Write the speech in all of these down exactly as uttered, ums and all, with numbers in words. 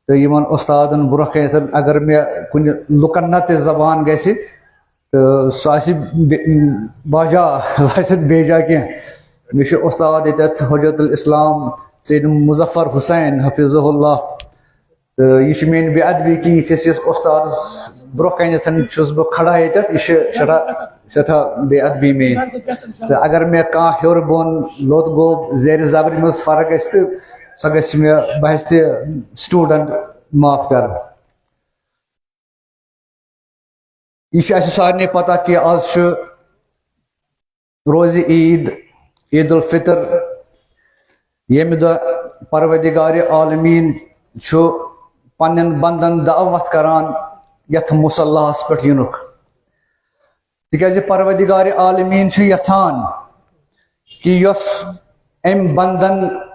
تہٕ یِمن اُستادن برونٛہہ کنٮ۪تھ اگر مےٚ کُنہِ لُکن نہ تہِ زبان گژھِ، تہٕ سُہ آسہِ بے-، باجا، سُہ آسہِ بیجا کینٛہہ۔ مےٚ چھُ اُستاد ییٚتٮ۪تھ حجت الاسلام سید مظفر حسین حفظہ اللہ، تہٕ یہِ چھُ میٛانہِ بے ادبی کہِ یِتھِس یِتھِس اُستادس برونٛہہ کنٮ۪تھ چھُس بہٕ کھڑا ییٚتٮ۪تھ، یہِ چھِ سٮ۪ٹھاہ، سٮ۪ٹھاہ بے ادبی میٛٲنۍ۔ تہٕ اگر مےٚ کانٛہہ ہیوٚر بۄن لوٚت گوٚو، زیرِ زبرِ منٛز فرق گژھِ تہٕ سۄ گژھِ مےٚ، بہٕ ہسہِ تہِ student معاف کرٕنۍ۔ یہِ چھُ اَسہِ سارنٕے پتہ کہِ آز چھُ روزِ عیٖد، عید الفطر، ییٚمہِ دۄہ پروردگار عالمیٖن چھُ پننٮ۪ن بندن دعوت کران یتھ مصلاہس پٮ۪ٹھ یِنُک۔ تِکیازِ پروردگار عالمیٖن چھُ یژھان کہِ یۄس أمۍ بندن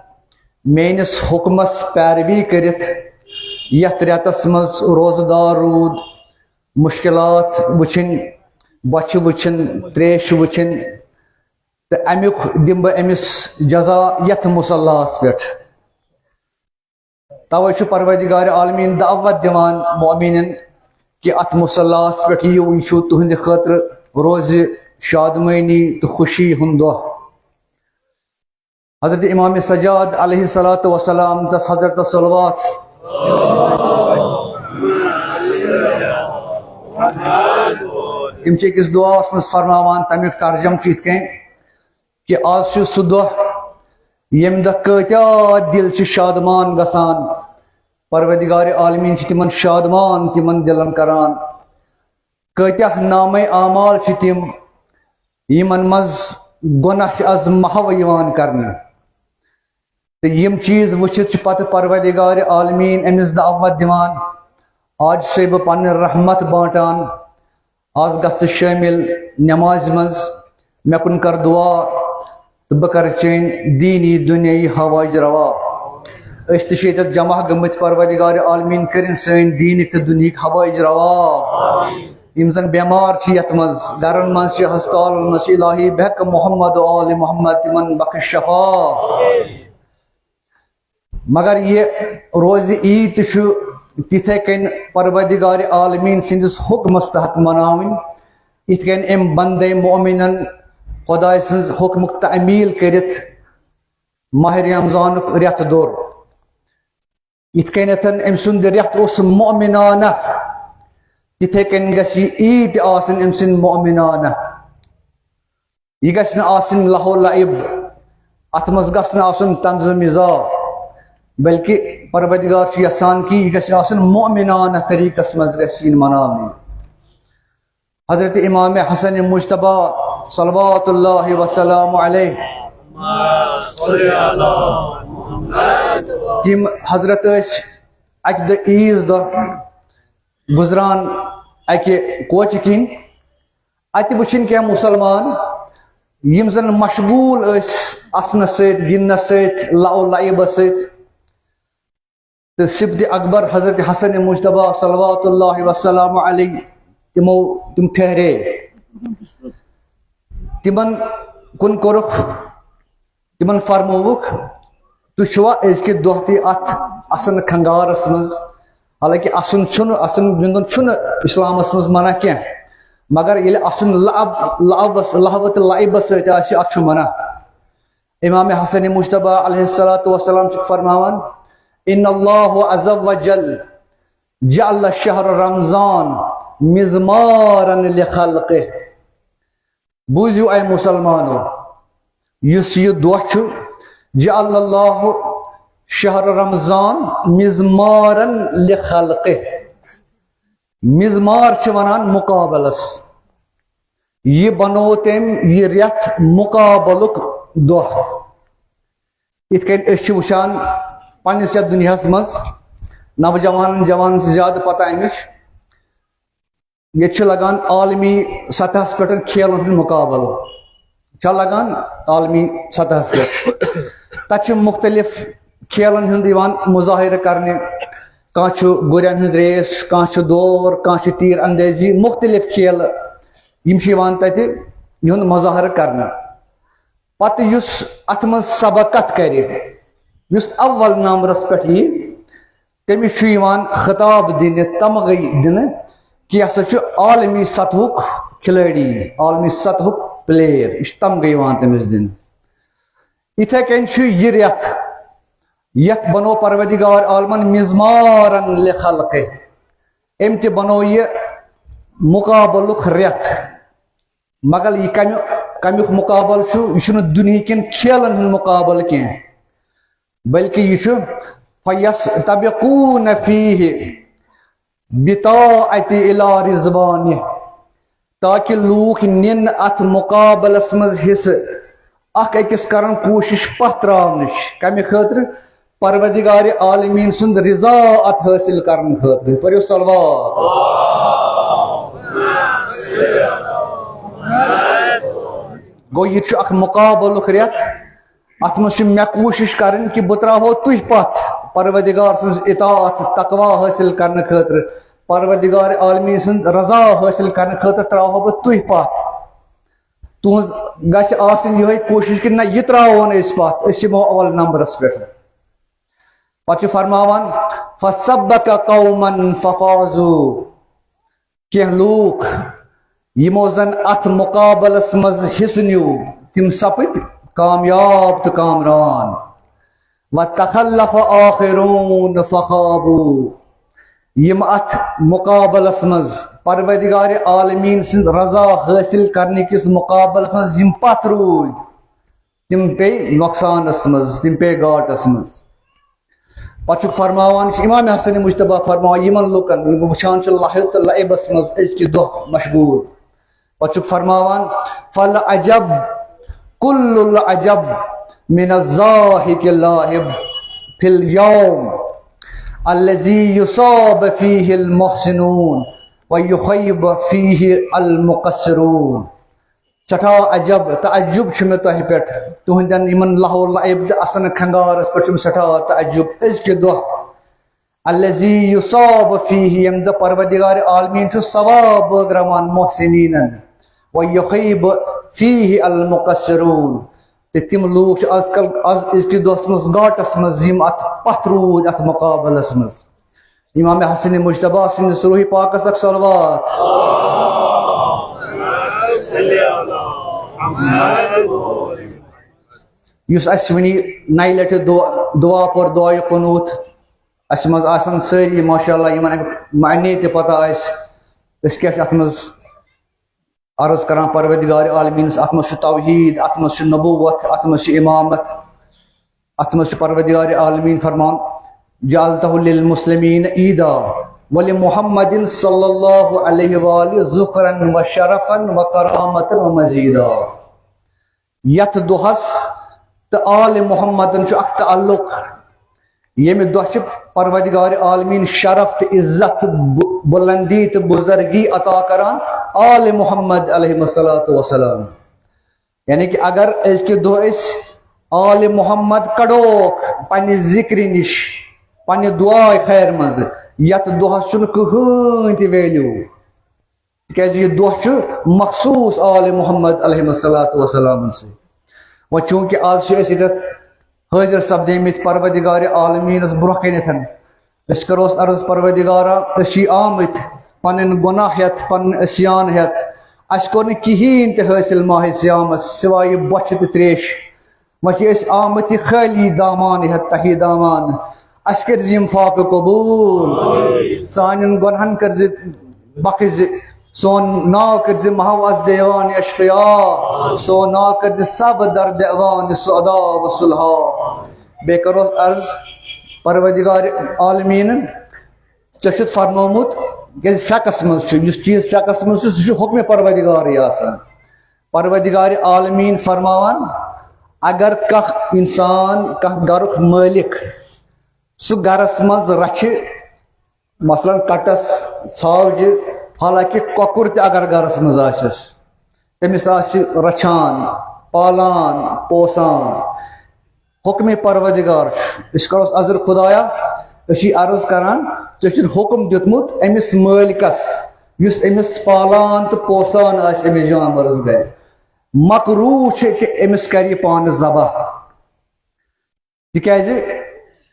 میٲنِس حُکمس پیروی کٔرِتھ یتھ رٮ۪تس منٛز روزٕ دار روٗد، مُشکِلات وٕچھِنۍ، بۄچھِ وٕچھِنۍ، تریش وٕچھِنۍ، تہٕ امیُک دِمہٕ بہٕ أمِس جزا یتھ مصلاہس پٮ۪ٹھ۔ توے چھُ پروردگار عالمیٖن دعوت دِوان مؤمنن کہِ اتھ مصلاہس پٮ۪ٹھ یِیِو، یہِ چھُ تُہنٛدِ خٲطرٕ روزِ شادمٲنی تہٕ خوشی ہُنٛد دۄہ۔ حضرت امام سجاد علیہ الصلوۃ والسلام تس حضرت صلوات۔ تِم چھِ أکِس دُعاہس منٛز فرماوان، تمیُک ترجمہٕ چھُ یِتھ کٔنۍ کہِ آز چھُ سُہ دۄہ ییٚمہِ دۄہ کۭتیاہ دِل چھِ شادمان گژھان، پروردگار عالمیٖن چھِ تِمن شادمان تِمن دِلن کران۔ کۭتیاہ نامے اعمال چھِ تِم یِمن منٛز گۄناہ چھِ از محو یِوان کرنہٕ۔ تہٕ یِم چیٖز وٕچھِتھ چھِ پتہٕ پروردگار عالمیٖن أمِس دعوت دِوان، آز چھُسے بہٕ پنٕنۍ رحمت بانٹان، آز گژھ ژٕ شٲمِل نمازِ منٛز، مےٚ کُن کر دُعا تہٕ بہٕ کرٕ چٲنۍ دیٖنی دُنیاہی حوٲیج روا۔ أسۍ تہِ چھِ ییٚتٮ۪تھ جمع گٔمٕتۍ، پروردگار عالمیٖن کٔرِن سٲنۍ دیٖنٕکۍ تہٕ دُنیہٕکۍ حوٲیج روا۔ یِم زن بٮ۪مار چھِ یتھ منٛز، گرن منٛز چھِ، ہسپتالن منٛز چھِ، الٰہی بحق محمد و آل محمد تِمن بخش شفا۔ مگر یہِ روزِ عیٖد تہِ چھُ تِتھے کٔنۍ پروردگار عالمیٖن سٕنٛدِس حُکمس تحت مناوٕنۍ، یِتھ کٔنۍ أمۍ بندے مؤمنن خۄداے سٕنٛز حُکمُک تعمیٖل کٔرِتھ ماہ رمضانُک رٮ۪تھ دوٚر۔ یِتھ کٔنٮ۪تھ أمۍ سُنٛد رٮ۪تھ اوس مؤمنانہ، تِتھے کٔنۍ گژھِ یہِ عیٖد تہِ آسٕنۍ أمۍ سٕنٛدۍ مؤمنانہ۔ یہِ گژھِ نہٕ آسٕنۍ لہو لعب، اتھ منٛز گژھِ نہٕ آسُن طنز و مزاح، بلکہِ پروردگار چھُ یژھان کہِ یہِ گژھِ آسُن مؤمنانہ طریقس منٛز گژھِ یِنۍ مناونہٕ۔ حضرت امام حسن مجتبیٰ صلوات اللہ وسلام علیہ، تِم حضرت ٲسۍ اکہِ دۄہ عیٖذ دۄہ گُزران اکہِ کوچہِ کِنۍ۔ اتہِ وٕچھِنۍ کینٛہہ مُسلمان، یِم زن مشغوٗل ٲسۍ اسنس سۭتۍ، گِنٛدنس سۭتۍ، لعو لعبس سۭتۍ۔ تہٕ صبتِ اکبر حضرت حسن مجتبیٰ صلوات اللہ وسلام علیہ، تِمو، تِم ٹھہرے۔ تِمن کُن کوٚرُکھ، تِمن فرمووُکھ، "تُہۍ چھِوا أزکہِ دۄہ تہِ اتھ اسن کھنگارس منٛز؟" حالانکہِ اسُن چھُنہٕ، اسُن گِنٛدُن چھُنہٕ اسلامس منٛز منع کینٛہہ، مگر ییٚلہِ اسُن لعب، لعبس، لہو تہٕ لعبس سۭتۍ آسہِ، اتھ چھُ منع۔ امام حسن مجتبیٰ علیہ الصلوۃ والسلام چھُ فرماوان، "ان اللہ عز و جل جعل شہر رمضان مزمارا لخلقہ۔" بوٗزِو اے مُسلمانو، یُس یہِ دۄہ چھُ، جعل اللہ شہر رمضان مزمارا لخلقہ۔ مزمار چھِ وَنان مُقابلَس۔ یہِ بَنوو تٔمۍ یہِ رٮ۪تھ مُقابلُک دۄہ۔ یِتھ کٔنۍ أسۍ چھِ وٕچھان پنٛنِس یَتھ دُنیاہَس منٛز نوجوانَن، جوانَن چھِ زیادٕ پَتہ اَمِچ۔ ییٚتہِ چھِ لگان عالمی سطحس پٮ۪ٹھ کھیلن ہُنٛد مُقابلہٕ، چھا لگان عالمی سطحس پٮ۪ٹھ؟ تتہِ چھِ مُختٔلِف کھیلن ہُنٛد یِوان مُظٲہرٕ کرنہٕ۔ کانٛہہ چھُ گُرٮ۪ن ہٕنٛز ریس، کانٛہہ چھُ دور، کانٛہہ چھُ تیٖر اندٲزی، مُختٔلِف کھیلہٕ، یِم چھِ یِوان تتہِ یِہُنٛد مُظٲہرٕ کرنہٕ۔ پتہٕ یُس اتھ منٛز سبقت کرِ، یُس اول نمبرس پٮ۪ٹھ یی، تٔمِس چھُ یِوان خطاب دِنہٕ، تمغہٕ دِنہٕ کہِ یہِ ہسا چھُ عالمی سطحُک کھلٲڑی، عالمی سطحُک پلیر، یہِ چھُ تمغہٕ یِوان تٔمِس دِنہٕ۔ یِتھے کٔنۍ چھُ یہِ رٮ۪تھ، یَتھ بنوو پروردگار عالمن مزمارن لخلقہ، أمۍ تہِ بنوو یہِ مقابلُک رٮ۪تھ۔ مگر یہِ کمہِ، کمیُک مقابلہٕ چھُ؟ یہِ چھُنہٕ دُنہِکٮ۪ن کھیلن ہُنٛد مقابلہٕ کینٛہہ، بلکہِ یہِ چھُ فیستبقون فیہ بطاعت الی رضوانہ، تاکہ لوٗکھ نِن اتھ مقابلس منٛز حصہٕ، اکھ أکِس کرن کوٗشش پتھ تراونٕچ۔ کمہِ خٲطرٕ؟ پروردگار عالمین سُنٛد رضا اتھ حٲصِل کرنہٕ خٲطرٕ۔ پٔرِو صلوات۔ گوٚو، یہِ چھُ اکھ مقابلُک رٮ۪تھ۔ اتھ منٛز چھِ مےٚ کوٗشش کرٕنۍ کہِ بہٕ تراوہو تُہۍ پتھ پروردگار سٕنٛز اطاعت، تقوی حٲصِل کرنہٕ خٲطرٕ، پروردگار عالمین سٕنٛز رضا حٲصِل کرنہٕ خٲطرٕ تراوہو بہٕ تُہۍ پتھ۔ تُہنٛز گژھِ آسٕنۍ یِہے کوٗشش کہِ نہ، یہِ تراوو نہٕ أسۍ پتھ، أسۍ یِمو اول نمبرس پٮ۪ٹھ۔ پتہٕ چھُ فرماوان، فسبق قوما ففازوا، کینٛہہ لوٗکھ یِمو زن اتھ مقابلس منٛز حصہٕ نیوٗ، تِم سپٕدۍ کامیاب تہٕ کامران۔ وتخلف آخرون فخابوا، یِم اتھ مقابلس منٛز، پروردگار عالمین سٕنٛز رضا حٲصِل کرنہٕ کِس مقابلس منٛز یِم پتھ روٗدۍ، تِم پیٚیہِ نۄقصانس منٛز، تِم پیٚیہِ گاٹس منٛز۔ پتہٕ چھُکھ فرماوان، چھُ امام حسن مجتبیٰ فرماوان یِمن لُکن، یِم وٕچھان چھِ لہو تہٕ لعبس منٛز أزکہِ دۄہ مشغول۔ پتہٕ چھُکھ فرماوان، فالعجب کل العجب من الضاحک اللاعب فی الیوم الذی یصاب فیہ المحسنون و یخیب فیہ المقصرون۔ سٮ۪ٹھاہ عجب، تعجب چھُ مےٚ تۄہہِ پٮ۪ٹھ، تُہنٛدٮ۪ن یِمن لہو لعب تہٕ اسن کھنگارس پٮ۪ٹھ چھُ مےٚ سٮ۪ٹھاہ تعجب۔ أزکہِ دۄہ الذی یصاب فیہ، ییٚمہِ دۄہ پروردگار عالمین چھُ ثواب بٲگراوان محسنینن، و یخیب فیہ المقصرون، تہٕ تِم لوٗکھ چھِ از کل، از، أزکِس دۄہس منٛز گاٹس منٛز، یِم اتھ پتھ روٗدۍ اتھ مقابلس منٛز۔ امام حسن مجتبیٰ سٕنٛدِس روحِ پاکس اکھ صلوات۔ یُس اسہِ وٕنی نَیہِ لٹہِ دُعا، دُعا پوٚر، دُعایہِ قنوٗت، اسہِ منٛز آسن سٲری، ماشاء اللہ، یِمن امیُک معنی تہِ پتہ آسہِ، أسۍ کیٛاہ چھِ اتھ منٛز عرض کران پروردگار عالمینس۔ اتھ منٛز چھُ توحید، اتھ منٛز چھُ نبوت، اتھ منٛز چھُ امامت، اتھ منٛز چھُ پروردگار عالمین فرمان، جعلتہ للمسلمین عیدا ولمحمد صلی اللہ علیہ وآلہ ذخرا و شرفا و کرامتا و مزیدا۔ یتھ دۄہس تہٕ آل محمدن چھُ اکھ تعلق، ییٚمہِ دۄہ چھِ پروردگار عالمین شرف تہٕ عزت تہٕ ب-، بلندی تہٕ بزرگی عطا کران آل محمد علیہ الصلوۃ والسلام۔ یعنی کہ اگر أزکہِ دۄہ أسۍ آل محمد کڑوکھ پننہِ ذکرِ نِش، پننہِ دعایہِ خیر منٛز، یتھ دۄہس چھُنہٕ کٕہٕنۍ تہِ ویلیو۔ تِکیازِ یہِ دۄہ چھُ مخصوٗص آل محمد علیہ الصلوۃ والسلام سۭتۍ۔ وۄنۍ چوٗنٛکہِ آز چھِ أسۍ ییٚتٮ۪تھ حٲضِر سپدیمٕتۍ پروردگار عالمیٖنَس برونٛہہ کَنٮ۪تھ، أسۍ کَروس عرض، پروردگارا، أسۍ چھِ آمٕتۍ پنٕنۍ گۄناہ ہٮ۪تھ، پنٕنۍ عصیان ہٮ۪تھ۔ اَسہِ کوٚر نہٕ کِہیٖنۍ تہِ حٲصِل ماہِ صیامَس سوائے بۄچھِ تہٕ تریش۔ وۄنۍ چھِ أسۍ آمٕتۍ یہِ خٲلی دامان ہٮ۪تھ، تۄہی دامان۔ اَسہِ کٔرۍ زِ یِم فاقہٕ قبوٗل۔ سانٮ۪ن گۄنہَن کٔرۍ زِ بخٕش زِ، سون ناو کٔرۍ زِ محو از دیوان اشقیا، سون ناو کٔرۍ زِ سب در دیوان سعدا و صلحا۔ بیٚیہِ کَرو عرض، پروردگار عالمیٖنَن، ژےٚ چھُتھ فرمومُت، کیٛازِ فقہَس منٛز چھُ، یُس چیٖز فقہَس منٛز چھُ، سُہ چھُ حُکمِ پروردگارٕے آسان۔ پروردگار عالمیٖن فرماوان، اگر کانٛہہ اِنسان، کانٛہہ گرُک مٲلِک، سُہ گرس منٛز رچھِ، مثلاً کٹس، ژھاوجہِ، حالانکہ کۄکُر تہِ اگر گرس منٛز آسٮ۪س، تٔمِس آسہِ رچھان، پالان، پوسان۔ حُکمِ پروردگار چھُ۔ أسۍ کرو عرض، خدایا، أسۍ چھِ عرض کران، ژےٚ چھُتھ حُکم دیُتمُت أمِس مٲلکس، یُس أمِس پالان تہٕ پوسان آسہِ أمِس جانورس گرِ۔ مکروہ چھُ کہِ أمِس کرِ یہِ پانہٕ ذبح۔ تِکیازِ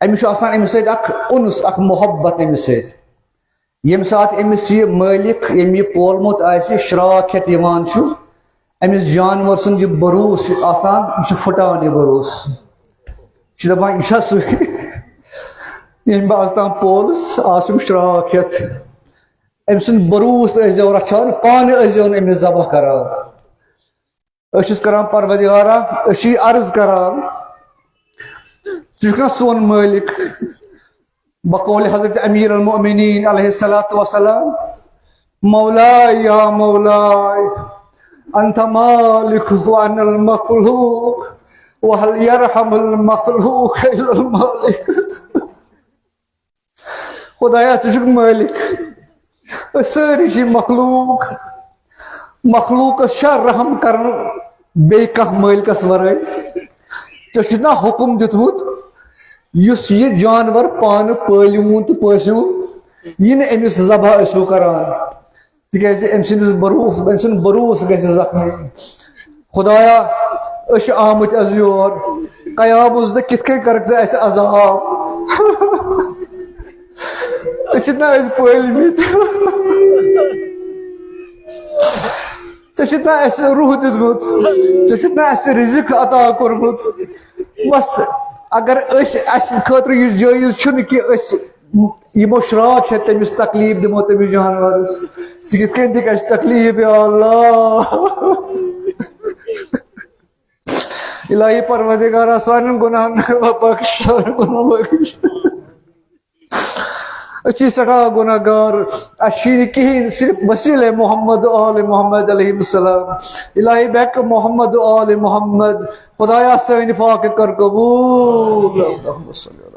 أمِس چھُ آسان أمِس سۭتۍ اکھ اُنس، اکھ محبت أمِس سۭتۍ۔ ییٚمہِ ساتہٕ أمِس یہِ مٲلِک، ییٚمۍ یہِ پولمُت آسہِ، شرٛاکھ ہٮ۪تھ یِوان چھُ، أمِس جانور سُنٛد یہِ بروسہٕ چھُ آسان، یہِ چھُ پھٕٹان یہِ بروسہٕ۔ یہِ چھُ دَپان، "یہِ چھا سُے، ییٚمۍ بہٕ از تام پولُس، از چھُم شرٛاکھ ہٮ۪تھ؟" أمۍ سُنٛد بروسہٕ ٲسۍزیو رچھان، پانہٕ ٲسۍزیو نہٕ أمِس ذبح کران۔ أسۍ چھِس کران پروردگارا، أسۍ چھِ یہِ عرض کران، ژٕ چھُکھ نا سون مٲلِک؟ بقول حضرت امیر المؤمنین علیہ الصلوۃ والسلام، "مولاي يا مولاي، انت مالك وانا المخلوق، وهل يرحم المخلوق الا المالك؟" خدایا، ژٕ چھُکھ مٲلِک، أسۍ سٲری چھِ مخلوق۔ مخلوقس چھا رحم کرُن بیٚیہِ کانٛہہ مٲلکس ورٲے؟ ژےٚ چھُتھ نا حُکُم دیُتمُت، یُس یہِ جانور پانہٕ پٲلِوُن تہٕ پٲسِوُن، یہِ نہٕ أمِس ذبح ٲسِو کران، تِکیازِ أمۍ سٕنٛدِس بروس-، أمۍ سُنٛد بروسہٕ گژھِ زخمی۔ خدایا، أسۍ چھِ آمٕتۍ از یور، قیامس دۄہ کِتھ کٔنۍ کرکھ ژٕ اسہِ عذاب؟ ژےٚ چھِتھ نا أسۍ پٲلمٕتۍ، ژےٚ چھِتھ نا اسہِ روح دیُتمُت، ژےٚ چھِتھ نا اسہِ رزق عطا کوٚرمُت؟ بس، اگر أسۍ، اسہِ خٲطرٕ یہِ جٲیز چھُنہٕ کہِ أسۍ یِمو شراک ہٮ۪تھ تٔمِس تکلیف دِمو، تٔمِس جانورس۔ ژٕ کِتھ کٔنۍ دِکھ اَسہِ تکلیف، یا اللہ؟ الہی پروردگارا، سانٮ۪ن گۄناہن بخش، سانٮ۪ن گۄناہن بخش۔ أسۍ چھِ سٮ۪ٹھاہ گۄناہ گار، اَسہِ چھِ نہٕ کِہیٖنۍ، صرف وسیلے محمد و آل محمد علیہ السلام۔ الہی بہٕ ہٮ۪کہٕ محمد و آل محمد، خدایا سٲنۍ فاقہٕ کر قبول۔ اللہم صل